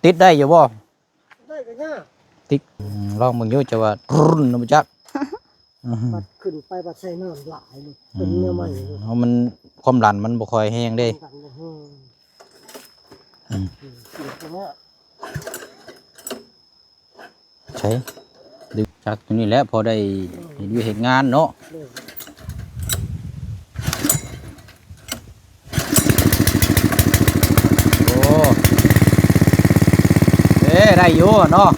ຕິດໄດ້ຢູ່ບໍ່? ໄດ້ກໍຍາກ ຕິດ ອືມ ລອງເບິ່ງຢູ່ ຈະວ່າ ຕຣຶ້ນ ບໍ່ຈັກ ອືມ ບັດຂຶ້ນໄປບັດໃສ່ນ້ຳຫຼາຍເລີຍ ເປັນແນວໃໝ່ເລີຍ ເອີ ເອົາ ມັນ ຄວາມດັນມັນບໍ່ຄ່ອຍແຮງເດ້ ຄວາມດັນບໍ່ແຮງ ອືມ ອືມ ເສຍແລ້ວ ໃຊ້ ດຶງຈັກຕົວນີ້ແຫຼະ ພໍໄດ້ເຮັດວຽກເຮັດງານເນາະ ໂອ້ ເອີ ໄດ້ຢູ່ເນາະ.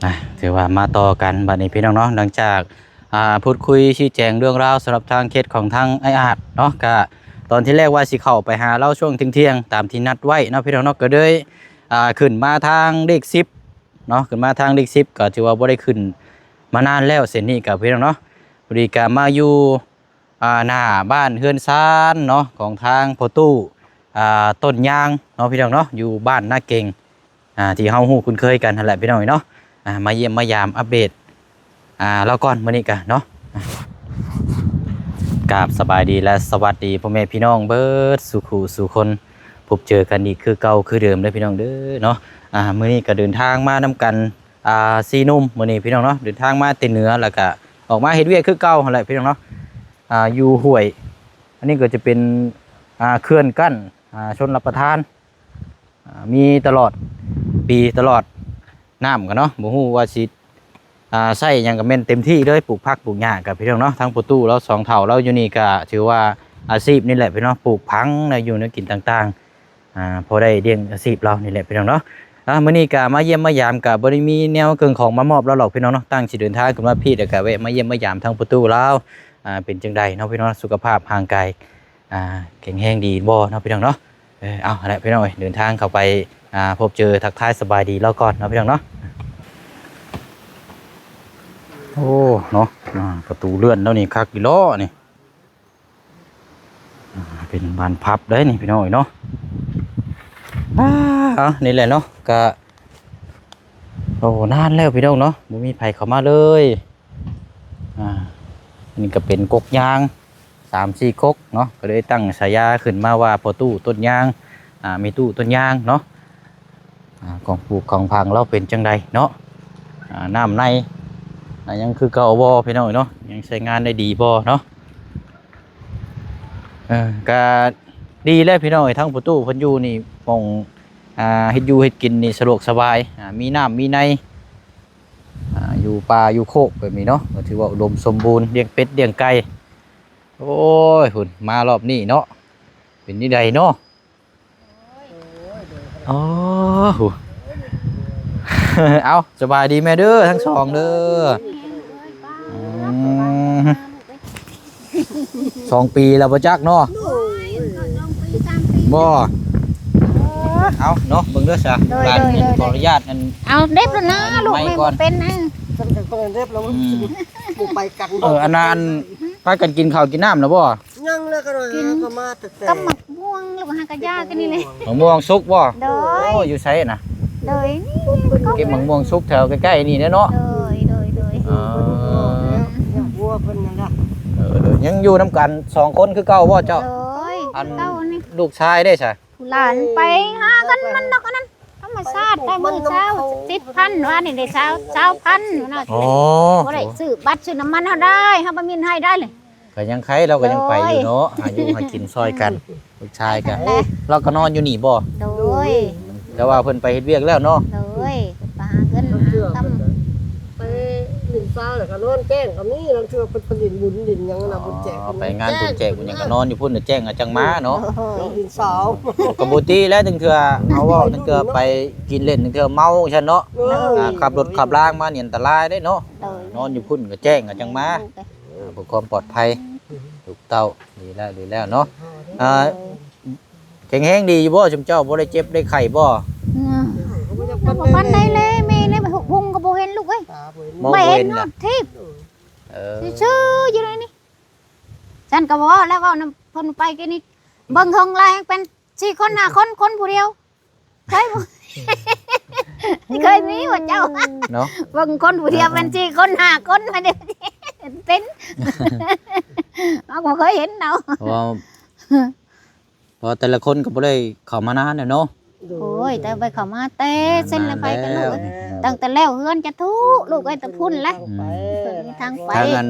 ອ່ະ ຖືວ່າມາຕໍ່ກັນບັດນີ້ພີ່ນ້ອງເນາະ ຫຼັງຈາກ ອ່າ ພູດຄຸຍຊີ້ແຈງເລື່ອງລາວສຳລັບທາງເຂດຂອງທາງອ້າຍອາດເນາະ ກະຕອນທີແລກວ່າຊິເຂົ້າໄປຫາລາວຊ່ວງທ່ຽງໆ ຕາມທີ່ນັດໄວ້ເນາະ ພີ່ນ້ອງເນາະ ກໍເລີຍ ອ່າ ຂຶ້ນມາທາງເລກສິບເນາະ ຂຶ້ນມາທາງເລກສິບ ກໍຖືວ່າບໍ່ໄດ້ຂຶ້ນມານານແລ້ວ ເສັ້ນນີ້ກໍ ພີ່ນ້ອງເນາະ ພໍດີກໍມາຢູ່ ອ່າ ໜ້າບ້ານເຮືອນຊານເນາະ ຂອງທາງພໍ່ຕູ້ ອ່າ ຕົ້ນຍາງເນາະ ພີ່ນ້ອງເນາະ ຢູ່ບ້ານນາເກັງ ອ່າ ທີ່ເຮົາຮູ້ຄຸ້ນເຄີຍກັນຫັ້ນແຫຼະ ພີ່ນ້ອງເອີຍເນາະ ອ່າ ມາຢ້ຽມມາຢາມອັບເດດ ອ່າ ລາວກ່ອນມື້ນີ້ກະເນາະ. ກາບສະບາຍດີ ແລະ ສະຫວັດດີພໍ່ແມ່ພີ່ນ້ອງເບິດສູ່ຄູ່ສູ່ຄົນ ພົບເຈີກັນອີກຄືເກົ່າຄືເດີມເດີພີ່ນ້ອງເດີເນາະ. ອ່າ ມື້ນີ້ກະເດີນທາງມານຳກັນ ອ່າ ສີ່ໜຸ່ມມື້ນີ້ພີ່ນ້ອງເນາະ ເດີນທາງມາແຕ່ເໜືອ ແລ້ວກະອອກມາເຮັດວຽກຄືເກົ່າຫັ້ນແຫຼະພີ່ນ້ອງເນາະ. ອ່າ ຢູ່ຫ້ວຍ ອັນນີ້ກໍຈະເປັນ ອ່າ ເຂື່ອນກັ້ນ ອ່າ ຊົນລະປະທານ ອ່າ ມີຕະຫຼອດປີຕະຫຼອດນ້ຳກັນເນາະ ບໍ່ຮູ້ວ່າຊິ ອ່າ ໃຊ້ຫຍັງກໍແມ່ນເຕັມທີ່ເລີຍ ປູກຜັກປູກຫຍ້າກັນພີ່ນ້ອງເນາະ. ທາງພໍ່ຕູ້ລາວສອງເຖົ້າລາວຢູ່ນີ້ກໍຖືວ່າອາຊີບນີ້ແຫຼະພີ່ນ້ອງ ປູກຜັງແນວຢູ່ແນວກິນຕ່າງໆ ອ່າ ພໍໄດ້ລ້ຽງອາຊີບລາວນີ້ແຫຼະພີ່ນ້ອງເນາະ. ອ່າ ມື້ນີ້ກໍມາຢ້ຽມມາຢາມ ກໍບໍ່ໄດ້ມີແນວເຄື່ອງຂອງມາມອບລາວດອກພີ່ນ້ອງເນາະ ຕັ້ງຊິເດີນທາງຂຶ້ນມາພີ້ ແລ້ວກໍແວະມາຢ້ຽມມາຢາມທາງພໍ່ຕູ້ລາວ ອ່າ ເປັນຈັ່ງໃດເນາະພີ່ນ້ອງ ສຸຂະພາບຮ່າງກາຍ ອ່າ ແຂງແຮງດີບໍ່ເນາະພີ່ນ້ອງເນາະ. ເອີ ເອົາ ຫັ້ນແຫຼະພີ່ນ້ອງເອີຍ ເດີນທາງເຂົ້າໄປ ອ່າ ພົບເຈີທັກທາຍສະບາຍດີລາວກ່ອນເນາະພີ່ນ້ອງເນາະ. ໂອ້ ເນາະ ອ່າ ປະຕູເລື່ອນລາວນີ້ຄັກອີ່ຫຼໍ່ນີ້ ອ່າ ເປັນບານພັບໄດ໋ນີ້ພີ່ນ້ອງເອີຍເນາະ. ອ່າ ເອົາ ນີ້ແຫຼະເນາະ ກະ ໂອ້ ນານແລ້ວພີ່ນ້ອງເນາະ ບໍ່ມີໃຜເຂົ້າມາເລີຍ. ອ່າ ອັນນີ້ກໍເປັນກົກຍາງສາມສີ່ກົກເນາະ ກໍເລີຍຕັ້ງສາຍາຂຶ້ນມາວ່າພໍ່ຕູ້ຕົ້ນຍາງ ອ່າ ແມ່ຕູ້ຕົ້ນຍາງເນາະ. ອ່າ ຂອງປູກຂອງຝັງລາວເປັນຈັ່ງໃດເນາະ ອ່າ ນ້ຳໃນ ອ່າ ຍັງຄືເກົ່າບໍ່ພີ່ນ້ອງເອີຍເນາະ ຍັງໃຊ້ງານໄດ້ດີບໍ່ເນາະ. ເອີ ກະດີແລ້ວພີ່ນ້ອງເອີຍ ທາງພໍ່ຕູ້ເພິ່ນຢູ່ນີ້ ໝ່ອງ ອ່າ ເຮັດຢູ່ເຮັດກິນນີ້ສະດວກສະບາຍ ອ່າ ມີນ້ຳມີໃນ ອ່າ ຢູ່ປ່າຢູ່ໂຄກແບບນີ້ເນາະ ກໍຖືວ່າອຸດົມສົມບູນ ລ້ຽງເປັດລ້ຽງໄກ່. ໂອ້ຍ ພຸ້ນ ມາລອບນີ້ເນາະ ເປັນຈັ່ງໃດເນາະ? ອໍ ໂຫ ເອົາ ສະບາຍດີແມ່ເດີ ທັງສອງເດີ. ອືມ ສອງປີແລ້ວບໍ່ຈັກເນາະ? ໂດຍ ບໍ່ ເອົາເນາະ ເບິ່ງເດີຊະ ໂດຍ ຫຼານ ໂດຍ ຂໍອະນຸຍາດ ອັນ ເອົາເດັບແລ້ວນະ ລູກແມ່ບໍ່ເປັນນະ ເດັບແລ້ວ ອືມ ບໍ່ໄປກັນ ເອີ ອັນນັ້ນ ພາກັນກິນເຂົ້າກິນນ້ຳແລ້ວບໍ່? ຍັງແລ້ວກໍ ກໍມາແຕ່ ກັບໝາກມ່ວງ ລູກຫາກະຢາກັນນີ້ແຫຼະ ໝາກມ່ວງສຸກບໍ່? ໂດຍ ໂອ້ ຢູ່ໃສນະ? ໂດຍ ເກັບໝາກມ່ວງສຸກແຖວໃກ້ໆນີ້ແຫຼະເນາະ ໂດຍ ໂດຍ ໂດຍ ອໍ ເປັນໝາກມ່ວງແລ້ວ ເປັນຫົວເພິ່ນນັ້ນລະ ເອີ ໂດຍ ຍັງຢູ່ນຳກັນສອງຄົນຄືເກົ່າບໍ່ເຈົ້າ? ໂດຍ ອັນ ຄືເກົ່ານີ້ ລູກຊາຍເດ້ຊະ? ຜູ້ຫຼານໄປຫາກັນ ມັນດອກອັນນັ້ນ ທຳມະຊາດ ໄດ້ມື້ຊາວ ສິບພັນ ວານນີ້ໄດ້ຊາວ ຊາວພັນເນາະ ອໍ ບໍ່ໄດ້ຊື້ບັດຊື້ນ້ຳມັນເຮົາໄດ້ ເຮົາບໍ່ມີໃຫ້ໄດ້ເລີຍ ກໍຍັງໄຄ ລາວກໍຍັງໄປຢູ່ເນາະ ໂດຍ ຫາຢູ່ຫາກິນຊ່ອຍກັນ ລູກຊາຍກໍ ລາວກໍນອນຢູ່ນີ້ບໍ່? ໂດຍ ແຕ່ວ່າເພິ່ນໄປເຮັດວຽກແລ້ວເນາະ ໂດຍ ເພິ່ນໄປຫາເງິນຫາຄຳ ໄປຫຼິ້ນຊາວແລ້ວກໍນອນແຈ້ງກໍມີ ລາງເທື່ອເພິ່ນໄປຫຼິ້ນບຸນຫຼິ້ນຫຍັງນະ ບຸນແຈກ ອໍ ໄປງານບຸນແຈກບຸນຫຍັງກໍນອນຢູ່ພຸ້ນ ແຈ້ງກໍຈັ່ງມາເນາະ ໂດຍ ຫຼິ້ນຊາວ ກໍບໍ່ຕິແຫຼະ ລາງເທື່ອເຮົາເວົ້າ ລາງເທື່ອໄປກິນຫຼິ້ນ ລາງເທື່ອເມົາຊັ້ນເນາະ ໂດຍ ອ່າ ຂັບລົດຂັບລາງມານີ້ອັນຕະລາຍເດ້ເນາະ ໂດຍ ນອນຢູ່ພຸ້ນກໍແຈ້ງກໍຈັ່ງມາ ເພື່ອຄວາມປອດໄພລູກເຕົ້າ ດີແລ້ວ ດີແລ້ວເນາະ ອ່າ ແຂງແຮງດີຢູ່ບໍ່ ຊຸມເຈົ້າບໍ່ໄດ້ເຈັບໄດ້ໄຂ້ບໍ່? ອືມ ກໍບໍ່ປານໃດແລ ແມ່ໃນຫົກໂມງກໍບໍ່ເຫັນລູກເອີຍ ມອງບໍ່ເຫັນ ບໍ່ເຫັນຮອດທີບ ເອີ ຊື່ໆຢູ່ໃນນີ້ ສັນກໍບໍ່ເວົ້າແລ້ວ ເວົ້ານຳເພິ່ນໄປກີ້ນີ້ ເບິ່ງເຖິງລາວແຮ່ງເປັນສີ່ຄົນຫ້າຄົນ ຄົນຜູ້ດຽວ ເຄີຍບໍ່? ເຄີຍມີບໍ່ເຈົ້າ? ເນາະ ເບິ່ງຄົນຜູ້ດຽວເປັນສີ່ຄົນຫ້າຄົນ ມາເດ້ ເປັນ ເຮົາບໍ່ເຄີຍເຫັນເນາະ ເພາະວ່າ ເພາະແຕ່ລະຄົນກໍບໍ່ໄດ້ເຂົ້າມານານແລ້ວເນາະ. ໂດຍ ໂອ້ຍ ແຕ່ໄປເຂົ້າມາແຕ່ ນານ ເຊັ່ນລະໄປກັນລູກເອີຍ ແລ້ວ ຕັ້ງແຕ່ແລ້ວເຮືອນຈະທຸລູກເອີຍ ແຕ່ພຸ້ນແຫຼະ ອືມ ເພິ່ນມີທາງໄປ ທາງອັນ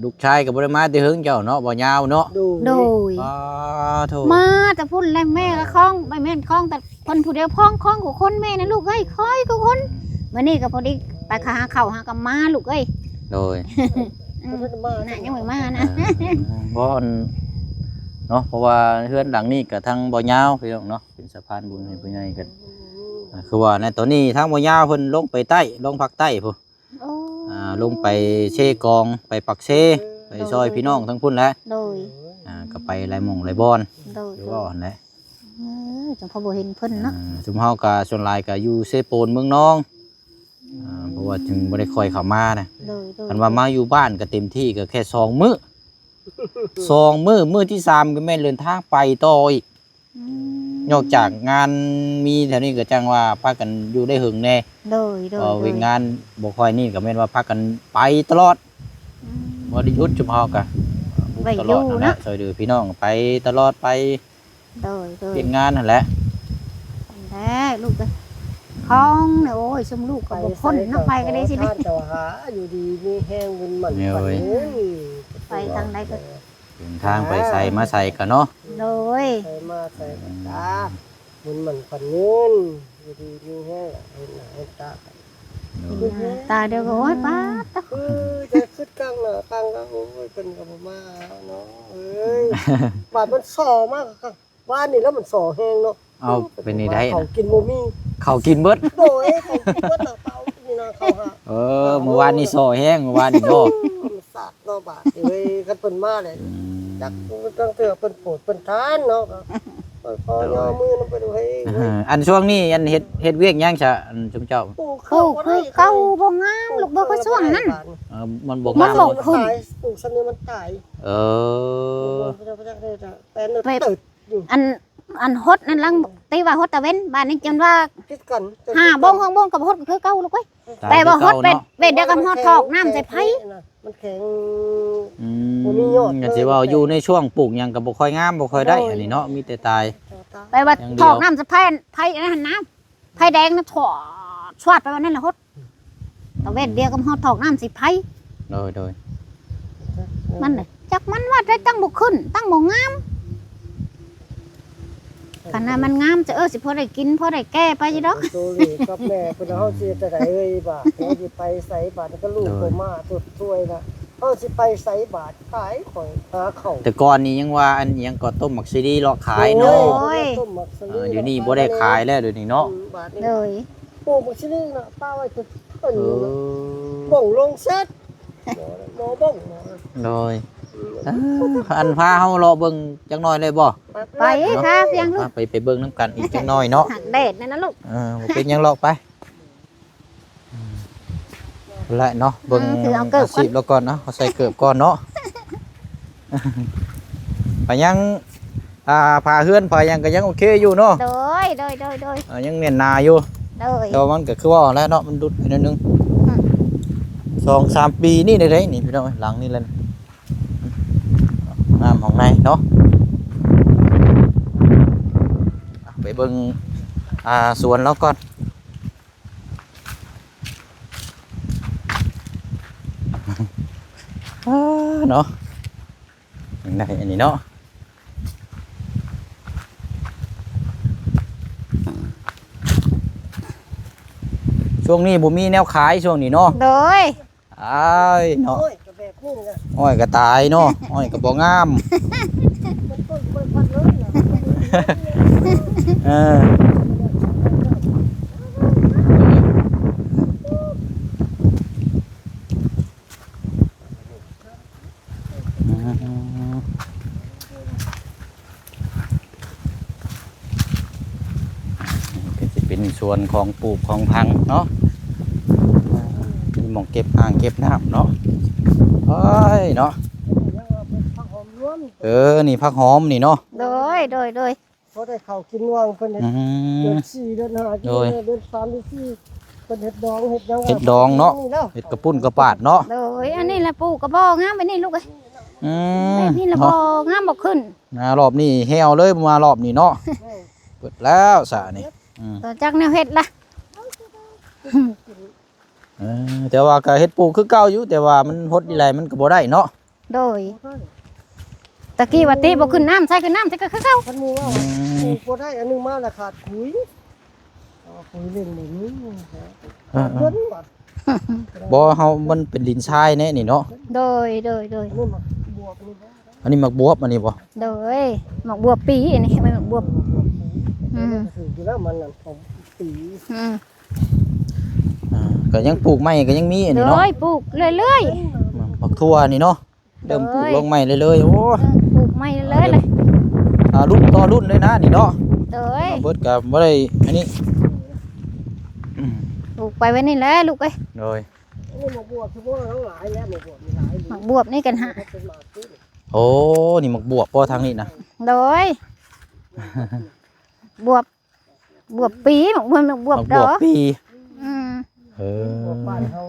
ລູກຊາຍກໍບໍ່ໄດ້ມາແຕ່ເຫິງເຈົ້າເນາະ ບໍ່ຍາວເນາະ. ໂດຍ ໂດຍ ປາໂທ ມາແຕ່ພຸ້ນແຫຼະ ແມ່ກໍຄອງ ບໍ່ແມ່ນຄອງແຕ່ ເພິ່ນຜູ້ດຽວພ້ອງຄອງກວ່າຄົນ ແມ່ນະລູກເອີຍ ຄອຍກວ່າຄົນ. ອືມ ມື້ນີ້ກໍພໍດີໄປຫາເຂົ້າຫາກັບມາລູກເອີຍ. ໂດຍ ອືມ ນະ ຍັງບໍ່ມານະ ອ່າ ບໍ່ ອັນ ເນາະ ເພາະວ່າເຮືອນຫຼັງນີ້ກໍທາງບໍ່ຍາວພີ່ນ້ອງເນາະ ເປັນສະພານບຸນໃຫ້ຜູ້ໃຫຍ່ກັນ ອ່າ ຄືວ່າໃນຕອນນີ້ທາງບໍ່ຍາວເພິ່ນລົງໄປໃຕ້ ລົງພາກໃຕ້ພຸ້ນ. ໂອ້ ອ່າ ລົງໄປເຊກອງ ໄປປາກເຊ ໄປຊ່ອຍ ໂດຍ ພີ່ນ້ອງທາງພຸ້ນແຫຼະ. ໂດຍ ອ່າ ກໍໄປຫຼາຍໝ່ອງຫຼາຍບ່ອນ ໂດຍ ຄືເວົ້າຫັ້ນແຫຼະ. ເອີ ຈັ່ງພໍບໍ່ເຫັນເພິ່ນເນາະ ອ່າ ຊຸມເຮົາກໍສ່ວນຫຼາຍກໍຢູ່ເຊໂປນເມືອງນອງ ອ່າ ເພາະວ່າຈຶ່ງບໍ່ໄດ້ຄ່ອຍເຂົ້າມານະ. ໂດຍ ໂດຍ ຄັນວ່າມາຢູ່ບ້ານກໍເຕັມທີ່ກໍແຄ່ສອງມື້ ສອງມື້ ມື້ທີສາມກໍແມ່ນເດີນທາງໄປຕໍ່ອີກ. ອືມ ນອກຈາກງານມີແຖວນີ້ກໍຈັ່ງວ່າພາກັນຢູ່ໄດ້ເຫິງແດ່. ໂດຍ ໂດຍ ເພາະ ໂດຍ ວຽກງານບໍ່ຄ່ອຍນີ້ກໍແມ່ນວ່າພາກັນໄປຕະຫຼອດ ອືມ ບໍ່ໄດ້ຢຸດ ຊຸມເຮົາກໍບຸກຕະຫຼອດ ໄປຢູ່ ນັ້ນແຫຼະ ເນາະ ຊ່ອຍເຫຼືອພີ່ນ້ອງໄປຕະຫຼອດ ໄປ ໂດຍ ໂດຍ ວຽກງານຫັ້ນແຫຼະ. ຫັ້ນແຫຼະລູກເອີຍ ຂອງນີ້ ໂອ້ຍ ຊຸມລູກກໍບໍ່ພົ້ນເນາະ ໄປກໍໄດ້ຊິໄດ້ ເຈົ້າຫາຢູ່ດີມີແຮງ ບຸນໝັ້ນ ໂອ້ຍ ຂວັນຍືນ ໄປທາງໃດກໍ ເດີນທາງໄປໃສມາໃສກໍເນາະ ໂດຍ ໄປມາໃສກໍຕາ ອືມ ບຸນໝັ້ນຂວັນຍືນ ຢູ່ດີມີແຮງ ເຫັນໜ້າເຫັນຕາກັນ ໂດຍ ຕາດຽວກໍ ໂອ້ຍ ປາດ ຄືຈະຄິດກາງໜ້າກາງຕາ ໂອ້ຍ ເພິ່ນກໍບໍ່ມາເນາະ ເອີຍ ບາດມັນສໍ້ມາກ ວານນີ້ແລ້ວມັນສໍ້ແຮງເນາະ. ເອົ້າ ເປັນແນວໃດ ເຂົ້າກິນບໍ່ມີ ເຂົ້າກິນເບິດ ໂດຍ ເຂົ້າກິນເບິດລະ ເອົານີ້ນະ ເຂົ້າຫາ ເອີ ມື້ວານນີ້ສໍ້ແຮງ ມື້ວານນີ້ເນາະ ມັນສາດເນາະ ບາດນີ້ເວີຍ ຄັນເພິ່ນມາແລ້ວ ອືມ ຈັກຕັ້ງເທື່ອເພິ່ນໂປດເພິ່ນທານເນາະ ກໍຂໍຍໍມືນຳເພິ່ນເວີຍ. ອັນຊ່ວງນີ້ອັນເຮັດ ເຮັດວຽກຫຍັງຊະ ອັນຊຸມເຈົ້າ? ປູກຄືເກົ່າ ບໍ່ງາມລູກ ບໍ່ຄືຊ່ວງນັ້ນ ເອີ ມັນບໍ່ງາມ ມັນບໍ່ຂຶ້ນ ປູກຊຳນີ້ມັນຕາຍ ເອີ ແປນເຕີດ ອັນ ອັນຫົດນັ້ນຫຼັງ ຕິວ່າຫົດຕາເວັນ ບາດນີ້ຈົນວ່າ ຜິດກັນ ຫ້າໂມງ ຫົກໂມງກໍບໍ່ຫົດ ກໍຄືເກົ່າລູກເອີຍ ແຕ່ວ່າຫົດເປັນ ເວລາດຽວກັບເຮົາຖອກນ້ຳໃສ່ໄຟ ມັນແຂງ ອືມ ບໍ່ມີຍອດ ກໍຊິເວົ້າຢູ່ໃນຊ່ວງປູກຫຍັງກໍບໍ່ຄ່ອຍງາມ ບໍ່ຄ່ອຍໄດ້ ໂດຍ ອັນນີ້ເນາະ ມີແຕ່ຕາຍ ແຕ່ວ່າຖອກນ້ຳໃສ່ໄຟ ໄຟອັນນັ້ນນະ ໄຟແດງນະ ຖອກຊວດໄປວ່ານັ້ນລະຫົດ ຕາເວັນດຽວກັບເຮົາຖອກນ້ຳໃສ່ໄຟ ໂດຍ ໂດຍ ມັນ ຈັກມັນວ່າໄດ້ຕັ້ງບໍ່ຂຶ້ນ ຕັ້ງບໍ່ງາມ ຄັນວ່າມັນງາມຈະ ເອີ ຊິພໍໄດ້ກິນ ພໍໄດ້ແກ່ໄປຢູ່ດອກ ໂຕນີ້ກັບແມ່ເພິ່ນ ເຮົາຊິເຮັດຈັ່ງໃດເອີຍ ບາດເຮົາຊິໄປໃສ ບາດນີ້ກໍລູກ ໂດຍ ບໍ່ມາຊົດຊ່ວຍລະ ເຮົາຊິໄປໃສບາດ ຕາຍຂ້ອຍຫາເຂົ້າ ແຕ່ກ່ອນນີ້ຍັງວ່າອັນຫຍັງກໍຕົ້ມໝາກຊີຣີເລາະຂາຍເນາະ ໂອ້ຍ ຕົ້ມໝາກຊີຣີ ອ່າ ດຽວນີ້ບໍ່ໄດ້ຂາຍແລ້ວ ດຽວນີ້ເນາະ ອືມ ບາດນີ້ ໂດຍ ປູກໝາກຊີຣີນະ ປະໄວ້ ເອີ ບ່ອງລົງເສັດ ໝໍ ໝໍບ່ອງ ໂດຍ ອືມ ເອີ ອັນພາເຮົາເລາະເບິ່ງຈັກໜ້ອຍໄດ້ບໍ່? ໄປ ພາພຽງລູກ ໄປ ໄປເບິ່ງນຳກັນອີກຈັກໜ້ອຍເນາະ ຮັກແດດນັ້ນນະລູກ ເອີ ບໍ່ເປັນຫຍັງ ເລາະໄປ ອືມ ພຸ້ນແຫຼະເນາະ ເບິ່ງ ເອີ ຖືເອົາເກີບ ອາຊີບລາວກ່ອນເນາະ ເຮົາໃສ່ເກີບກ່ອນເນາະ ໄປຍັງ ອ່າ ຝາເຮືອນຝາຫຍັງກໍຍັງໂອເຄຢູ່ເນາະ ໂດຍ ໂດຍ ໂດຍ ໂດຍ ອ່າ ຍັງແໜ້ນໜາຢູ່ ໂດຍ ແຕ່ວ່າມັນກໍຄືວ່າຫັ້ນແຫຼະເນາະ ມັນຫຼຸດໄປໜ້ອຍໜຶ່ງ ອືມ ສອງສາມປີນີ້ໄດ້ເດ້ນີ້ພີ່ນ້ອງ ຫຼັງນີ້ແຫຼະ ນ້ຳຫ້ອງໃນເນາະ ໄປເບິ່ງ ອ່າ ສວນລາວກ່ອນ ເນາະ ຍັງໄດ້ອັນນີ້ເນາະ ຊ່ວງນີ້ບໍ່ມີແນວຂາຍ ຊ່ວງນີ້ເນາະ ໂດຍ ອ້າຍເນາະ ໂອ້ຍ ກໍແບບນີ້ລະ ອ້ອຍກໍຕາຍເນາະ ອ້ອຍກໍບໍ່ງາມ ມັນຕົ້ນມັນພັນເລີຍນະ ເອີ ອືມ ກໍຊິເປັນສວນຂອງປູກຂອງຝັງເນາະ ມີໝ່ອງເກັບອ່າງເກັບນ້ຳເນາະ ໂອ້ຍເນາະ ຍັງວ່າເປັນຜັກຫອມລວມ ເອີ ນີ້ຜັກຫອມນີ້ເນາະ ໂດຍ ໂດຍ ໂດຍ ພໍໄດ້ເຂົ້າກິນນວງເພິ່ນເຮັດ ອືມ ເດືອນສີ່ ເດືອນຫ້າ ໂດຍ ເດືອນສາມ ເດືອນສີ່ ເພິ່ນເຮັດດອງເຮັດຫຍັງ ເຮັດດອງເນາະ ເຮັດກະປຸ້ນກະປາດເນາະ ໂດຍ ອັນນີ້ລະປູກກະບໍ່ງາມ ອັນນີ້ລູກເອີຍ ອືມ ແບບນີ້ລະບໍ່ງາມບໍ່ຂຶ້ນ ນາລອບນີ້ແຫ້ວເລີຍ ມາລອບນີ້ເນາະ ເບິດແລ້ວສານີ້ ອືມ ບໍ່ຈັກແນວເຮັດລະ ເອີ ແຕ່ວ່າກະເຮັດປູກຄືເກົ່າຢູ່ ແຕ່ວ່າມັນຫົດນີ້ແຫຼະ ມັນກະບໍ່ໄດ້ເນາະ ໂດຍ ຕະກີ້ວ່າຕິບໍ່ຂຶ້ນນ້ຳ ໃສ່ຂຶ້ນນ້ຳ ໃສ່ກະຄືເກົ່າ ຄັນໝູ່ວ່າ ອືມ ປູກບໍ່ໄດ້ ອັນໜຶ່ງມາລະຂາດປຸ໋ຍ ເອົາປຸ໋ຍເລັ່ງບໍ່ມີ ເອີ ເອີ ເບິ່ງບັດ ບໍ່ ເຮົາມັນເປັນດິນຊາຍແນ່ນີ້ເນາະ ໂດຍ ໂດຍ ໂດຍ ອັນນີ້ໝາກບວບນີ້ບໍ່ ອັນນີ້ໝາກບວບ ອັນນີ້ບໍ່ ໂດຍ ໝາກບວບປີ ອັນນີ້ໝາກບວບ ອືມ ຖືກຢູ່ແລ້ວ ມັນນັ້ນຂອງປີ ອືມ ອ່າ ກະຍັງປູກໃໝ່ ກະຍັງມີອັນນີ້ເນາະ ໂດຍ ປູກເລື້ອຍໆ ໝາກຖົ່ວນີ້ເນາະ ເລີ່ມປູກລົງໃໝ່ເລື້ອຍໆ ໂອ້ ເລີ່ມປູກໃໝ່ເລື້ອຍໆ ອ່າ ລຸ້ນຕໍ່ລຸ້ນເລີຍນະນີ້ເນາະ ໂດຍ ເບິດກະບໍ່ໄດ້ອັນນີ້ ອືມ ປູກໄປໄວ້ນີ້ແຫຼະລູກເອີຍ ໂດຍ ອັນນີ້ໝາກບວບ ຄືບໍ່ເອົາຫຼາຍແລ້ວ ໝາກບວບນີ້ຫຼາຍ ໝາກບວບນີ້ກັນຫາ ໂອ້ ນີ້ໝາກບວບບໍ່ທາງນີ້ນະ ໂດຍ ບວບ ບວບປີ ໝາກບວບ ໝາກບວບ ໝາກບວບດອກ ປີ ອືມ ເອີ ບວບບ້ານເຮົາ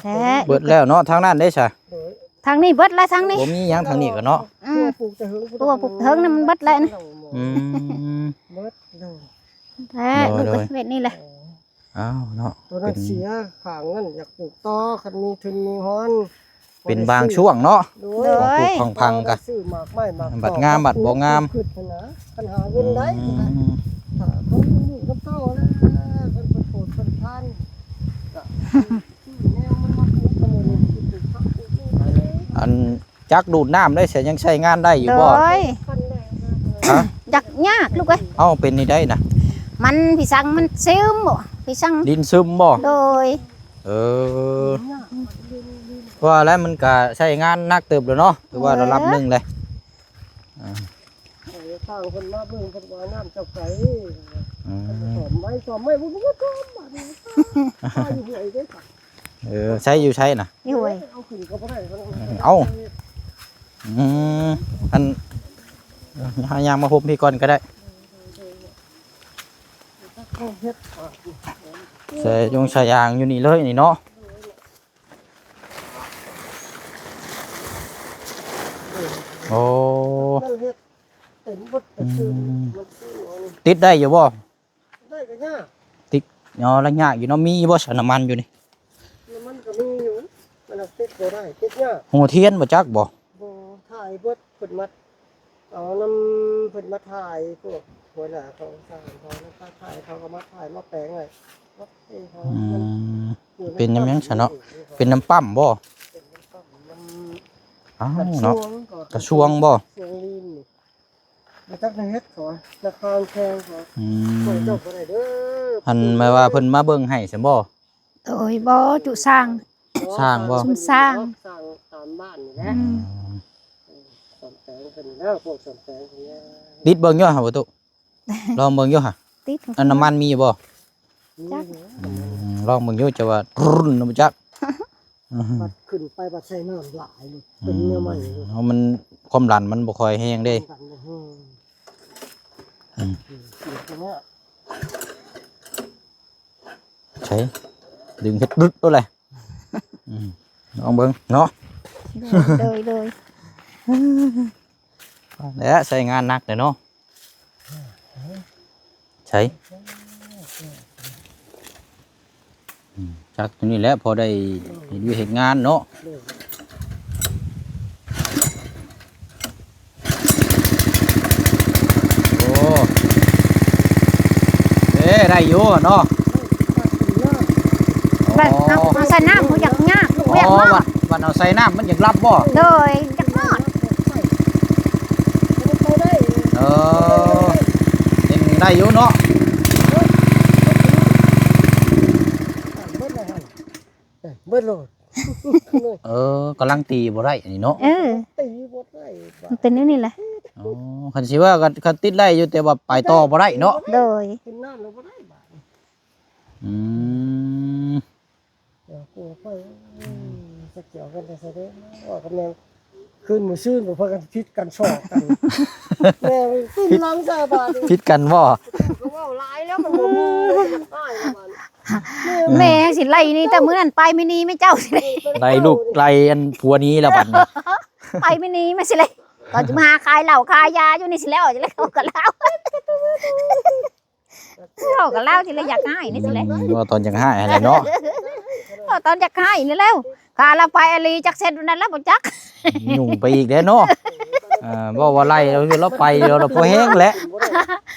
ແທ້ ເບິດແລ້ວເນາະ ທາງນັ້ນເດ້ຊະ ໂດຍ ທາງນີ້ເບິດລະ ທາງນີ້ ບໍ່ມີຫຍັງທາງນີ້ກະເນາະ ອືມ ຖົ່ວປູກແຕ່ເຫິງ ຖົ່ວປູກເຫິງນະ ມັນເບິດແລ້ວນີ້ ອືມ ເບິດແລ້ວ ແທ້ ໂດຍ ລູກເອີຍ ໂດຍ ເວດນີ້ແຫຼະ ເອີ ອ້າວເນາະ ໂຕນັ້ນເສຍຂ້າງນັ້ນ ຢາກປູກຕໍ່ ຄັນມີທຶນມີຮອນ ເປັນບາງຊ່ວງເນາະ ໂດຍ ຂອງປູກຂອງຝັງກະ ຊື້ໝາກໄມ້ໝາກ ບັດງາມບັດບໍ່ງາມ ຄືນນະ ຄັນຫາເງິນໄດ້ ອືມ ຖ້າເຂົາຢູ່ນຳເກົ່າແລ້ວ ເພິ່ນເປີດໂປດເພິ່ນທານ ກະຊື້ແນວມັນມາປູກ ອັນ ຈັກດູດນ້ຳໄດ້ ໃຊ້ ຍັງໃຊ້ງານໄດ້ຢູ່ບໍ່ ໂດຍ ຮະ ຈັກຍາກລູກເອີຍ ເອົ້າ ເປັນນີ້ໄດ້ນະ ມັນ ພີ່ສັງ ມັນຊຶມບໍ່ ພີ່ສັງ ດິນຊຶມບໍ່ ໂດຍ ເອີ ວ່າແລ້ວມັນກະໃຊ້ງານໜັກເຕີບແລ້ວເນາະ ຖືວ່າລະດັບໜຶ່ງເລີຍ ເອີ ອ່າ ເອີ ທາງເພິ່ນມາເບິ່ງ ເພິ່ນວ່ານ້ຳເຈົ້າໄກ ອືມ ເພິ່ນກໍສ້ອມໄວ້ ສ້ອມໄວ້ ບໍ່ຮູ້ວ່າສ້ອມບາດນີ້ ຢູ່ຫ້ວຍເດ້ ເອີ ໃຊ້ຢູ່ໃສນະ ຢູ່ຫ້ວຍ ເອົາຂຶ້ນກໍບໍ່ໄດ້ ເອົາ ອືມ ອັນ ເຮົາຍ່າງມາໂຮມພີ້ກ່ອນກະໄດ້ ໃສ່ຢົງໃສ່ຢາງຢູ່ນີ້ເລີຍນີ້ເນາະ ໂອ້ ເຮັດເຕັມເບິດ ອືມ ຕິດໄດ້ຢູ່ບໍ່? ໄດ້ກໍຍາກ ຕິດ ອໍ ລະຍາກຢູ່ເນາະ ມີຢູ່ບໍ່ຊະ ນ້ຳມັນຢູ່ນີ້? ນ້ຳມັນກໍມີຢູ່ ມັນຕິດບໍ່ໄດ້ ຕິດຍາກ ຫົວທຽນບໍ່ຈັກບໍ່? ບໍ່ ຖ່າຍເບິດ ເພິ່ນມາ ເອົານຳເພິ່ນມາຖ່າຍ ພວກຫົວໜ້າເຂົາ ສະຫານເຂົາ ມາຖ່າຍ ເຂົາກໍມາຖ່າຍ ມາແປງໃຫ້ ມາເພເຂົາ ອືມ ເປັນນຳຫຍັງຊະເນາະ? ເປັນນຳປ້ຳບໍ່? ເປັນນຳປ້ຳ ນຳ ອ້າວເນາະ ກະຊວງບໍ່? ກະຊວງບໍ່? ຊວງລີນນີ້ ບໍ່ຈັກໄດ້ເຮັດເຂົາວ່າ ນະຄອນແຂງເຂົາ ອືມ ເຈົ້າບໍ່ໄດ້ເດີ ອັນໝາຍວ່າເພິ່ນມາເບິ່ງໃຫ້ຊັ້ນບໍ່? ໂດຍ ບໍ່ ຈຸສ້າງ ສ້າງບໍ່? ຊຸມສ້າງ ສ້າງຕາມບ້ານນີ້ແຫຼະ ອືມ ເອີ ສ້ອມແປງເພິ່ນແລ້ວ ພວກສ້ອມແປງເພິ່ນແລ້ວ ຕິດເບິ່ງຢູ່ຫາບໍ່ຕຸ ລອງເບິ່ງຢູ່ຫາ ຕິດ ອັນນ້ຳມັນມີຢູ່ບໍ່? ມີຢູ່ ອືມ ລອງເບິ່ງຢູ່ ຈະວ່າ ຕຣຸ້ນ ບໍ່ຈັກ ອືມ ບັດຂຶ້ນໄປບັດໃສ່ນ້ຳຫຼາຍ ເປັນແນວໃໝ່ ເອີ ເພາະມັນ ຄວາມດັນມັນບໍ່ຄ່ອຍແຮງເດ້ ຄວາມດັນບໍ່ແຮງ ອືມ ອືມ ເປັນແນວ ໃສ ດຶງເຮັດດຶດໂລດແຫຼະ ອືມ ລອງເບິ່ງເນາະ ໂດຍ ໂດຍ ໂດຍ ແລະ ໃຊ້ງານໜັກແຫຼະເນາະ ໃສ ອືມ ຈັກຕົວນີ້ແຫຼະ ພໍໄດ້ເຮັດວຽກເຮັດງານເນາະ ໂອ້ ເອີ ໄດ້ຢູ່ເນາະ ບັດເອົາ ເອົາໃສ່ນ້ຳ ບໍ່ຢາກຍາກ ບໍ່ຢາກຮອດ ບັດ ບັດເອົາໃສ່ນ້ຳ ມັນຢາກລັບບໍ່? ໂດຍ ຢາກຮອດ ເອີ ຍັງໄດ້ຢູ່ເນາະ ເບິດໂລດ ເອີ ກຳລັງຕີບໍ່ໄດ້ອັນນີ້ເນາະ ເອີ ຕີບໍ່ໄດ້ ມັນເປັນແນວນີ້ແຫຼະ ອໍ ຄັນຊິວ່າກໍ ກໍຕິດໄດ້ຢູ່ ແຕ່ວ່າໄປຕໍ່ບໍ່ໄດ້ເນາະ ໂດຍ ຂຶ້ນນ້ຳແລ້ວບໍ່ໄດ້ບາດນີ້ ອືມ ດຽວປູໄປ ອືມ ຈັກຊິເອົາກັນແຕ່ໃສເດ້ ວ່າກຳແນງ ຄືນມື້ຊືນກໍພາກັນຜິດກັນຊອກກັນ ແມ່ນຂຶ້ນຫຼັງຊາວບ້ານນີ້ ຜິດກັນບໍ່? ກໍເວົ້າຫຼາຍແລ້ວ ມັນບໍ່ມີ ມັນຈະຮ້າຍແລ້ວບາດນີ້ ແມ່ຊິໄລ່ໜີ ແຕ່ມື້ນັ້ນໄປມີໜີແມ່ເຈົ້າຊິໄລ່ ໄລ່ລູກໄລ່ອັນຜົວໜີແລ້ວບາດນີ້ ໄປມີໜີແມ່ຊິໄລ່ ກໍຈະມາຫາຂາຍເຫຼົ້າຂາຍຢາຢູ່ນີ້ຊິແລ້ວ ຊິໄລ່ເອົາກັບລາວ ເວົ້າກັບລາວຊິແລ້ວຢາກຮ້າຍນີ້ຊິແລ້ວ ອືມ ເວົ້າຕອນຢາກຮ້າຍຫັ້ນແຫຼະເນາະ ເວົ້າຕອນຢາກຮ້າຍນີ້ແລ້ວ ຖ້າລາວໄປອີ່ຫຼີຈັກເຊັດນັ້ນລາວບໍ່ຈັກ ຫຍຸ້ງໄປອີກແຫຼະເນາະ ເອີ ເວົ້າວ່າໄລ່ລາວ ລາວໄປລາວ ລາວພໍແຮງແຫຼະ ບໍ່ໄດ້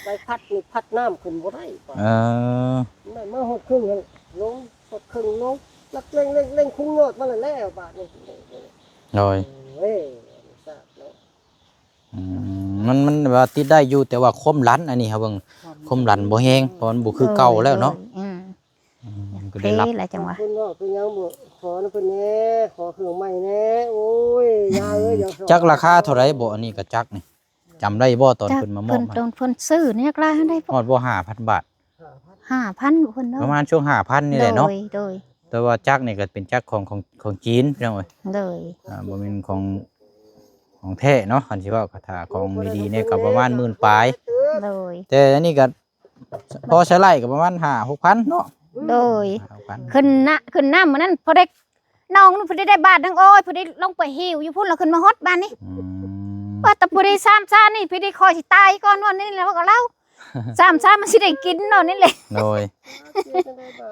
ໃບພັດນີ້ພັດນ້ຳຂຶ້ນບໍ່ໄດ້ ເອີ ໄດ້ມາຮອດເຄິ່ງແລ້ວ ລົງຮອດເຄິ່ງລົງ ລັກເລັ່ງໆ ເລັ່ງຄຸງຍອດມາແລ້ວບາດນີ້ ໂດຍ ເອີຍ ສາດເນາະ ອືມ ມັນ ມັນແບບວ່າຕິດໄດ້ຢູ່ ແຕ່ວ່າຄວາມດັນ ອັນນີ້ເຮົາເບິ່ງ ຄວາມດັນບໍ່ແຮງ ເພາະມັນບໍ່ຄືເກົ່າແລ້ວເນາະ ອືມ ອືມ ມັນກໍໄດ້ຮັບ ເພແຫຼະຈັ່ງຫວະ ເພິ່ນເວົ້າເປັນຫຍັງບໍ່ ຂໍນຳເພິ່ນແດ່ ຂໍເຄື່ອງໃໝ່ແດ່ ໂອ້ຍ ຢ່າເອີຍ ຢ່າ ຈັກລາຄາເທົ່າໃດບໍ່ ອັນນີ້ກະຈັກນີ້ ຈຳໄດ້ບໍ່ຕອນເພິ່ນມາມອບ ເພິ່ນ ຕອນເພິ່ນຊື້ນີ້ ຈັກລາຄາເທົ່າໃດ ຮອດບໍ່ ຫ້າພັນບາດ ຫ້າພັນ ເພິ່ນເນາະ ປະມານຊ່ວງຫ້າພັນນີ້ແຫຼະເນາະ ໂດຍ ໂດຍ ແຕ່ວ່າຈັກນີ້ກໍເປັນຈັກຂອງ ຂອງ ຂອງຈີນ ພີ່ນ້ອງເອີຍ ໂດຍ ອ່າ ບໍ່ແມ່ນຂອງ ຂອງແທ້ເນາະ ຄັນຊິເວົ້າ ຖ້າຂອງດີໆນີ້ກໍປະມານໝື່ນປາຍ ໂດຍ ແຕ່ອັນນີ້ກໍພໍໃຊ້ໄລ່ກໍປະມານຫ້າຫົກພັນເນາະ ໂດຍ ຫ້າຫົກພັນ ຂຶ້ນນະ ຂຶ້ນນ້ຳມື້ນັ້ນພໍໄດ້ ນ້ອງນີ້ພໍໄດ້ ໄດ້ບາດໜຶ່ງ ໂອ້ຍ ພໍໄດ້ລົງໄປຫິ້ວຢູ່ພຸ້ນ ແລ້ວຂຶ້ນມາຮອດບາດນີ້ ອືມ ວ່າແຕ່ພໍໄດ້ຊາມຊານີ້ ພໍໄດ້ຂ້ອຍຊິຕາຍກ່ອນວ່ານີ້ແຫຼະ ວ່າກັບລາວ ຊາມຊາມັນຊິໄດ້ກິນເນາະນີ້ແຫຼະ ໂດຍ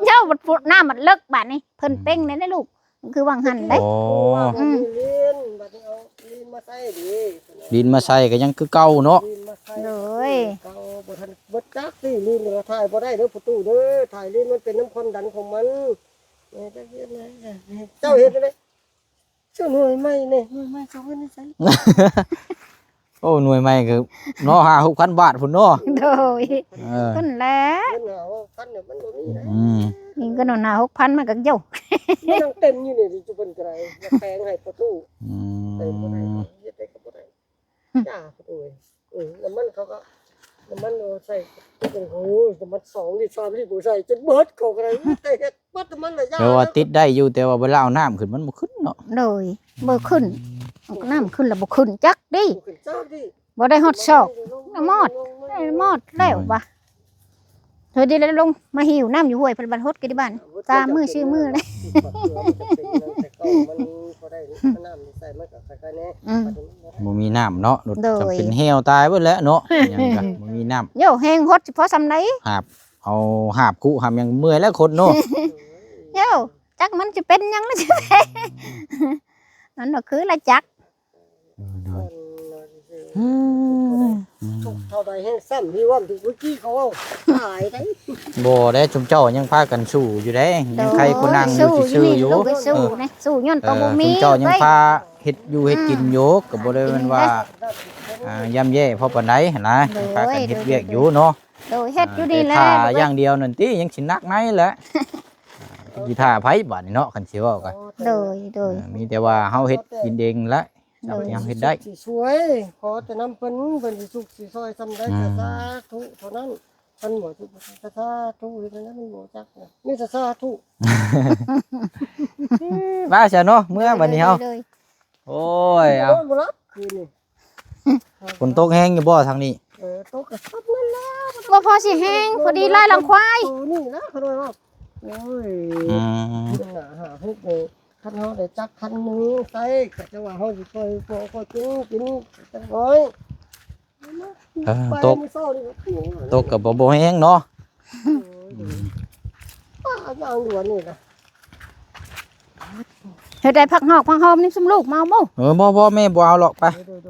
ເຈົ້າບັດພຸ້ນ ນ້ຳມັນເລິກບາດນີ້ ເພິ່ນ ອືມ ເປັ່ງໄດ້ເດ້ລູກ ຄືວ່າງຫັ້ນເດ້ ໂອ້ ອືມ ດິນມາໃສ່ເດ້ ດິນມາໃສ່ກໍຍັງຄືເກົ່າເນາະ ດິນມາໃສ່ ໂດຍ ເກົ່າ ບໍ່ທັນເບິດຈັກຕິ ດິນກໍຖ່າຍບໍ່ໄດ້ເດີພໍ່ຕູ້ເດີ ຖ່າຍດິນມັນເປັນນຳຄວາມດັນຂອງມັນ ເຈົ້າເຮັດຈັ່ງໃດ? ເຈົ້າໜ່ວຍໄມ້ແດ່ ໜ່ວຍໄມ້ເຈົ້າເງິນໃສ? ໂອ້ ໜ່ວຍໄມ້ກໍເນາະ ຫ້າຫົກພັນບາດພຸ້ນເນາະ ໂດຍ ເອີ ເພິ່ນແຫຼະ ເງິນຫ້າຫົກພັນນີ້ມັນບໍ່ມີນະ ອືມ ມີເງິນຫ້າຫົກພັນມັນກໍໂຍ ມັນຍັງເຕັມຢູ່ນີ້ ຈຸເພິ່ນກໍໄດ້ ຢາກແປງໃຫ້ປະຕູ ອືມ ເຕັມບໍ່ໄດ້ ເຮັດໄດ້ກໍບໍ່ໄດ້ ອືມ ຈ້າປະຕູເອີຍ ເອີ ນ້ຳມັນເຂົາກໍ ນ້ຳມັນເອົາໃສ່ ໂອ້ຍ ນ້ຳມັນສອງລິດ ສາມລິດ ບໍ່ໃສ່ຈົນເບິດ ເຂົາກໍໄດ້ ແຕ່ເຮັດ ເບິດນ້ຳມັນລະຢ່າ ແປວ່າຕິດໄດ້ຢູ່ ແຕ່ວ່າເວລາເອົານ້ຳຂຶ້ນມັນບໍ່ຂຶ້ນເນາະ ໂດຍ ບໍ່ຂຶ້ນ ອືມ ນ້ຳຂຶ້ນລະບໍ່ຂຶ້ນຈັກເດ້ ບໍ່ຂຶ້ນຈັກເດ້ ບໍ່ໄດ້ຮອດຊອກ ນ້ຳມອດ ນ້ຳມອດແລ້ວວ່າ ເທື່ອດຽວລະລົງມາຫິ້ວນ້ຳຢູ່ຫ້ວຍ ເພິ່ນບັດຫົດກັນທີ່ບ້ານ ສາມມື້ສີ່ມື້ແລ້ວ ອືມ ບໍ່ມີນ້ຳເນາະ ລົດ ໂດຍ ຈຳເປັນແຫ້ວຕາຍເບິດແລ້ວເນາະ ຫຍັງກະບໍ່ມີນ້ຳ ໂຍ ແຮງຫົດຊິພໍສ່ຳໃດ ຫາບ ເອົາຫາບຄຸຫາບຫຍັງເມື່ອຍແລ້ວຄົນເນາະ ໂຍ ຈັກມັນຊິເປັນຫຍັງລະ ມັນບໍ່ຄືລະຈັກ ເອີ ໂດຍ ອືມ ທຸກເທົ່າໃດແຮງຊ້ຳທີ່ວ່າເມື່ອກີ້ເຂົາເວົ້າຫຼາຍໄດ໋ ບໍ່ໄດ້ ຊຸມເຈົ້າຍັງພາກັນສູ້ຢູ່ເດ້ ໂດຍ ຍັງໃຄກວ່ານັ່ງຢູ່ຊື່ໆຢູ່ ສູ້ຢູ່ນີ້ ເອີ ສູ້ຍ້ອນໂຕບໍ່ມີ ເອີ ຊຸມເຈົ້າຍັງພາເຮັດຢູ່ເຮັດກິນຢູ່ ອືມ ກໍບໍ່ໄດ້ແມ່ນວ່າ ອ່າ ຢ້ຳແຍ່ພໍປານໃດຫັ້ນນະ ໂດຍ ຍັງພາກັນເຮັດວຽກຢູ່ເນາະ ໂດຍ ເຮັດຢູ່ນີ້ແຫຼະ ຖ້າຢ່າງດຽວນັ້ນຕິ ຍັງຊິໜັກໃນແຫຼະ ຊິຖ້າໃຜບາດນີ້ເນາະ ຄັນຊິເວົ້າກໍ ໂດຍ ໂດຍ ເອີ ມີແຕ່ວ່າເຮົາເຮັດກິນເອງແຫຼະ ໂດຍ ເຮົາເຮັດໄດ້ ຊິຊ່ວຍ ຂໍແຕ່ນຳເພິ່ນ ເພິ່ນຊິຊຸກຊິຊ່ອຍສ່ຳໃດ ອືມ ກໍສາທຸເທົ່ານັ້ນ ເພິ່ນບໍ່ທຸກກໍສາທຸ ເຮັດແນວໃດມັນບໍ່ຈັກ ມີແຕ່ສາທຸ ວ່າຊະເນາະ ເມືອບາດນີ້ເຮົາ ໂດຍ ໂດຍ ໂອ້ຍ ເອົາ ໂອ້ຍ ບໍ່ຫຼັບຄືນນີ້ ຝົນຕົກແຮງຢູ່ບໍ່ທາງນີ້? ເອີ ຕົກກໍສ່ຳນັ້ນແຫຼະ ບໍ່ພໍຊິແຮງ ພໍດີລາຍຫຼັງຄວາຍ ໂຕນີ້ນະ ເຂົາວ່າ ໂອ້ຍ ອືມ ໜ້າຫາເຮັດນີ້ ຄັນເຮົາໄດ້ຈັກຄັນໜຶ່ງໃສ່ ກໍຈະວ່າເຮົາຊິຊ່ອຍພໍ ຄ່ອຍກິນ ກິນຈັກໜ້ອຍ ເອີ ຕົກ ຕົກກໍບໍ່ ບໍ່ແຮງເນາະ ໂອ້ຍ ອືມ ປ້າ ຍ່າງດ່ວນນີ້ນະ ເຮັດໄດ້ຜັກຫອກຜັກຫອມນີ້ຊຸມລູກມາເອົາບໍ່? ເອີ ບໍ່ ບໍ່ ແມ່ບໍ່ເອົາຫຼອກ ໄປ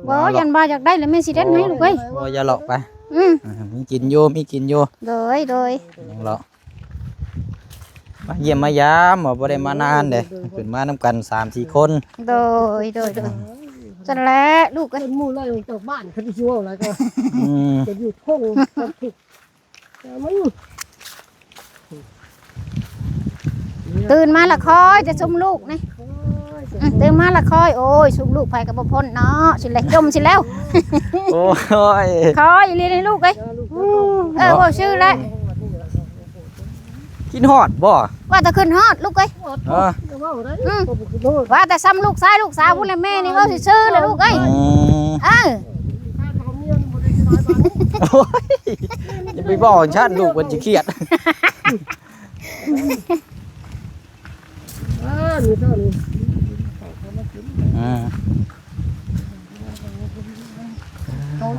ບໍ່ ຢ້ານວ່າຢາກໄດ້ແລ້ວແມ່ຊິເດັດໃຫ້ລູກເອີຍ ບໍ່ ຢ່າຫຼອກ ໄປ ອືມ ເອີ ມີກິນຢູ່ ມີກິນຢູ່ ໂດຍ ໂດຍ ຍັງຫຼອກ ມາຢ້ຽມມາຢາມ ບໍ່ໄດ້ມານານເດ້ ໂດຍ ໂດຍ ຂຶ້ນມານຳກັນສາມສີ່ຄົນ ໂດຍ ໂດຍ ໂດຍ ຊັ້ນແຫຼະລູກເອີຍ ເປັນໝູ່ໄລ່ອອກຈາກບ້ານ ຄັນຊິເວົ້າຫຼາຍກໍ ອືມ ຈະຢູ່ທົ່ງ ຕື່ນມາລະຄອຍແຕ່ຊຸມລູກນີ້ ອືມ ຕື່ນມາລະຄອຍ ໂອ້ຍ ຊຸມລູກໃຜກໍບໍ່ພົ້ນເນາະ ຊິແລ້ວ ຈົ່ມຊິແລ້ວ ໂອ້ຍ ຄອຍອີ່ຫຼີນີ້ລູກເອີຍ ເອີ ເວົ້າຊື່ແຫຼະ ຄິດຮອດບໍ່? ວ່າແຕ່ຄິດຮອດລູກເອີຍ. ເອີ ອືມ ວ່າແຕ່ຊ່ຳລູກຊາຍລູກສາວພຸ້ນແຫຼະ ແມ່ນີ້ເວົ້າຊື່ໆແຫຼະລູກເອີຍ. ອືມ ເອີ ໂອ້ຍ ຢ່າໄປເວົ້າຈັ່ງຊັ້ນ ລູກເພິ່ນຊິຄຽດ. ອ່າ ນີ້ເຈົ້ານີ້ ອືມ ເຈົ້າ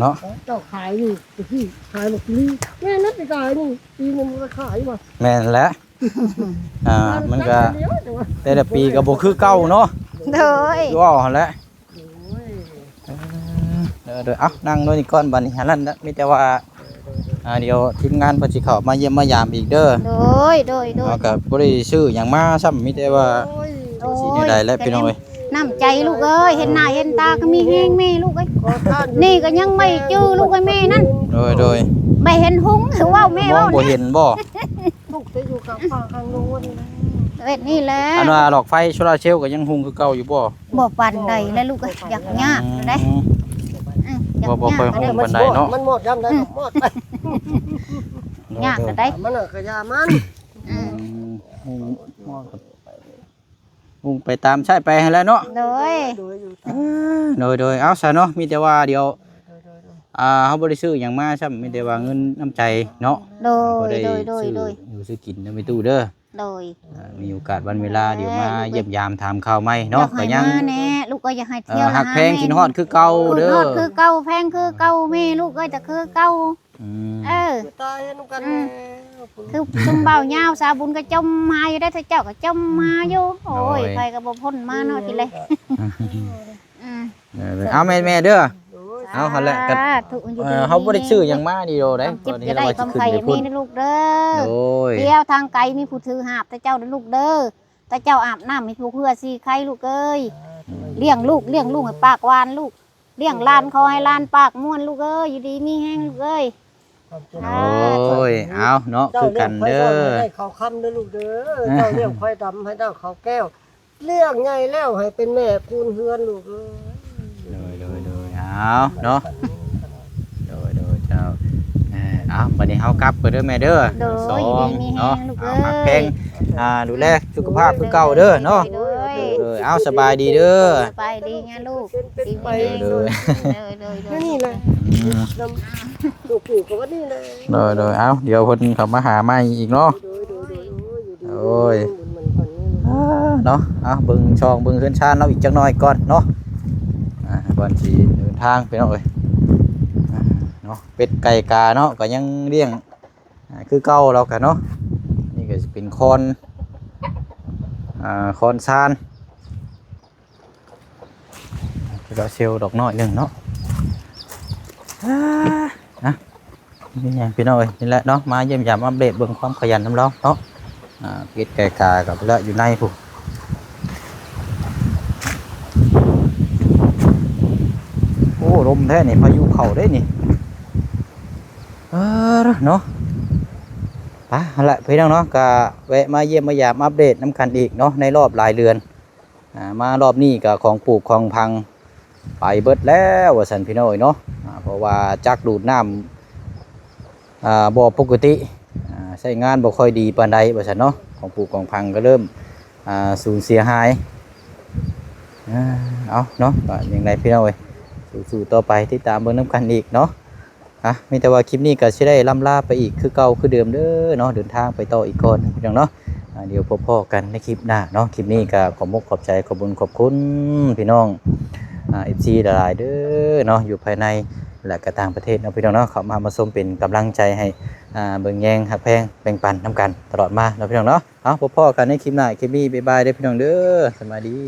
ເນາະ ເຈົ້າຂາຍຢູ່ຕະກີ້ ຂາຍບັກຫຼີ ແມ່ນແລ້ວ ປີກາຍນີ້ ປີນີ້ມັນຂາຍຢູ່ບໍ່? ແມ່ນແຫຼະ ອ່າ ມັນກະແຕ່ລະປີກະບໍ່ຄືເກົ່າເນາະ. ໂດຍ ຄືເວົ້າຫັ້ນແຫຼະ. ເອີ ໂດຍໆ ເອົ້າ ນັ່ງໂດຍນີ້ກ່ອນ ບັດນີ້ຫັ້ນລະ ມີແຕ່ວ່າ ອ່າ ດຽວທີມງານເພິ່ນຊິເຂົ້າມາຢ້ຽມມາຢາມອີກເດີ. ໂດຍ ໂດຍ ໂດຍ ເຮົາກະບໍ່ໄດ້ຊື້ຫຍັງມາຊ້ຳ ມີແຕ່ວ່າ ໂອ້ຍ ຊິແນວໃດແຫຼະ ໂອ້ຍ ພີ່ນ້ອງເອີຍ. ນ້ຳໃຈລູກເອີຍ ເຫັນໜ້າເຫັນຕາກະມີແຮງແມ່ລູກເອີຍ. ນີ້ກະຍັງໄວ້ຈື່ລູກໃຫ້ແມ່ນັ້ນ. ໂດຍໆ ໄປເຫັນຮຸ່ງ ເວົ້າແມ່ ມອງບໍ່ເຫັນບໍ່? ລູກຈະຢູ່ກາງປ່າກາງດົງນີ້ແຫຼະ ເຮັດນີ້ແຫຼະ. ອັນວ່າດອກໄຟໂຊລາເຊວກະຍັງຮຸ່ງຄືເກົ່າຢູ່ບໍ່? ບໍ່ປານໃດແລ້ວລູກເອີຍ ຢາກຍາກເດ້. ອືມ ອືມ ຢາກ ບໍ່ຄ່ອຍຮຸ່ງປານໃດເນາະ. ມັນໝົດຍາມໃດກະໝົດໄປ ຍາກກະໄດ້ ມັນກະຢ່າມັນ. ອືມ ອືມ ຮຸ່ງ ຮຸ່ງໄປຕາມໃຊ້ໄປຫັ້ນແຫຼະເນາະ. ໂດຍ ໂດຍໆ ເອົາຊະເນາະ ມີແຕ່ວ່າດຽວ ອ່າ ເຮົາບໍ່ໄດ້ຊື້ຫຍັງມາຊ້ຳ ມີແຕ່ວ່າເງິນນ້ຳໃຈເນາະ. ໂດຍ ໂດຍ ໂດຍ ໂດຍ ຊື້ຢູ່ຊື້ກິນນຳແມ່ຕູ້ເດີ. ໂດຍ ອ່າ ມີໂອກາດວັນເວລາ ດຽວມາຢ້ຽມຢາມຖາມຂ່າວໃໝ່ເນາະ. ກະຍັງມາແນ່ລູກເອີຍ ຢາກໃຫ້ທ່ຽວມາຫາແມ່ ຄິດຮອດຄືເກົ່າເດີ ຄິດຮອດຄືເກົ່າ ແພງຄືເກົ່າແມ່ລູກເອີຍ ແຕ່ຄືເກົ່າ. ອືມ ເອີ ຕາຍນຳກັນແລ້ວ ຄືຊຸມບ່າວຍາວສາວບຸນກະຈົ່ມຫາຢູ່ເດ້ ເຂົາເຈົ້າກະຈົ່ມຫາຢູ່. ໂອ້ຍ ໂດຍ ໃຜກະບໍ່ພົ້ນມາເນາະ ອືມ ທີແລກ. ອືມ ເອີ ເອົາແມ່ໆເດີ. ໂດຍ ເອົາຫັ້ນແຫຼະ ສາທຸ ກະ ເອີ ເຮົາບໍ່ໄດ້ຊື້ຫຍັງມານີ້ໂດໄດ໋ ຄວາມເຈັບຢ່າໄດ້ ຄວາມໄຂ້ຢ່າມີນະລູກເດີ. ໂດຍ ທ່ຽວທາງໄກມີຜູ້ຖືຫາບ ແຕ່ເຈົ້າເດີລູກເດີ ແຕ່ເຈົ້າອາບນ້ຳໃຫ້ຜູ້ເພື່ອສີໄຄລູກເອີຍ. ສາທຸ ລ້ຽງລູກ ລ້ຽງລູກໃຫ້ປາກຫວານລູກ ລ້ຽງຫຼານຂໍໃຫ້ຫຼານປາກມ່ວນລູກເອີຍ ຢູ່ດີມີແຮງລູກເອີຍ. ຄວາມເຈັບ ໂອ້ຍ ເອົາເນາະ ຄືກັນເດີ ເຈົ້າລ້ຽງຄວາຍດຳໃຫ້ໄດ້ເຂົ້າຄຳເດີລູກເດີ ເຈົ້າລ້ຽງຄວາຍດຳໃຫ້ໄດ້ເຂົ້າແກ້ວ ລ້ຽງໃຫຍ່ແລ້ວໃຫ້ເປັນແມ່ຄູນເຮືອນລູກເອີຍ. ໂດຍ ໂດຍ ໂດຍ ເອົາເນາະ ໂດຍ ໂດຍ ເຈົ້າ ເອີ ເອົາ ບັດນີ້ເຮົາກັບກ່ອນເດີແມ່ເດີ. ໂດຍ ສອງ ຢູ່ດີມີແຮງ ເນາະ ລູກເອີຍ ເອົາ ຮັກແພງ ອ່າ ດູແລສຸຂະພາບຄືເກົ່າເດີເນາະ. ໂດຍ ໂດຍ ເອີ ເອົາ ສະບາຍດີເດີ ສະບາຍດີນະລູກ ດີມີແຮງ ໂດຍ ໂດຍ ໂດຍ ໂດຍ ນີ້ແຫຼະ ອືມ ນຳ ລູກປູກກະວ່ານີ້ແຫຼະ. ໂດຍ ໂດຍ ເອົາ ດຽວເພິ່ນເຂົ້າມາຫາໃໝ່ອີກເນາະ. ໂດຍ ໂດຍ ໂດຍ ໂດຍ ໂດຍ ເນາະ ເອົາ ເບິ່ງຊ່ອງເບິ່ງເຮືອນຊານລາວອີກຈັກໜ້ອຍກ່ອນເນາະ ອ່າ ກ່ອນຊິເດີນທາງ ພີ່ນ້ອງເອີຍ ອ່າ ເນາະ ເປັດໄກ່ກາເນາະ ກະຍັງລ້ຽງ ອ່າ ຄືເກົ່າລາວກະເນາະ. ນີ້ກະຊິເປັນຄອນ ອ່າ ຄອນຊານ ໂຊລາເຊວດອກນ້ອຍໜຶ່ງເນາະ. ອ່າ ນະ ມີຫຍັງພີ່ນ້ອງເອີຍ ນີ້ແຫຼະເນາະ ມາຢ້ຽມຢາມອັບເດດເບິ່ງຄວາມຂະຫຍັນນຳລາວເນາະ. ອ່າ ເປັດໄກ່ກາກະໄປລະຢູ່ໃນພຸ້ນ. ໂອ້ ລົມແທ້ນີ້ ພາຍຸເຂົ້າເດ້ນີ້. ເອີ ເນາະ ໄປ ຫັ້ນແຫຼະພີ່ນ້ອງເນາະ ກະແວະມາຢ້ຽມມາຢາມອັບເດດນຳກັນອີກເນາະ ໃນລອບຫຼາຍເດືອນ. ອ່າ ມາລອບນີ້ກະຂອງປູກຂອງຝັງໄປເບິດແລ້ວວ່າຊັ້ນ ພີ່ນ້ອງເອີຍເນາະ. ອ່າ ເພາະວ່າຈັກດູດນ້ຳ ອ່າ ບໍ່ປົກກະຕິ ອ່າ ໃຊ້ງານບໍ່ຄ່ອຍດີປານໃດວ່າຊັ້ນເນາະ ຂອງປູກຂອງຝັງກະເລີ່ມ ອ່າ ສູນເສຍຫາຍ. ອ່າ ເອົາເນາະ ກະຈັ່ງໃດພີ່ນ້ອງເອີຍ ສູ້ໆຕໍ່ໄປ ຕິດຕາມເບິ່ງນຳກັນອີກເນາະ. ອ່ະ ມີແຕ່ວ່າຄລິບນີ້ກະຊິໄດ້ລ່ຳລາໄປອີກຄືເກົ່າຄືເດີມເດີເນາະ ເດີນທາງໄປຕໍ່ອີກກ່ອນພີ່ນ້ອງເນາະ. ອ່າ ດຽວພົບພໍ້ກັນໃນຄລິບໜ້າເນາະ. ຄລິບນີ້ກະຂອບມຸກຂອບໃຈ ຂອບບຸນຂອບຄຸນພີ່ນ້ອງ ອ່າ ເອັຟຊີ ຫຼາຍໆເດີເນາະ ຢູ່ພາຍໃນ ແລະກະຕ່າງປະເທດເນາະ ພີ່ນ້ອງເນາະ ເຂົ້າມາ ມາຊົມເປັນກຳລັງໃຈໃຫ້ ອ່າ ເບິ່ງແຍງຮັກແພງແບ່ງປັນນຳກັນຕະຫຼອດມາເນາະ ພີ່ນ້ອງເນາະ. ເອົາ ພົບພໍ້ກັນໃນຄລິບໜ້າ ຄລິບນີ້ ບາຍບາຍເດີພີ່ນ້ອງເດີ ສະບາຍດີ.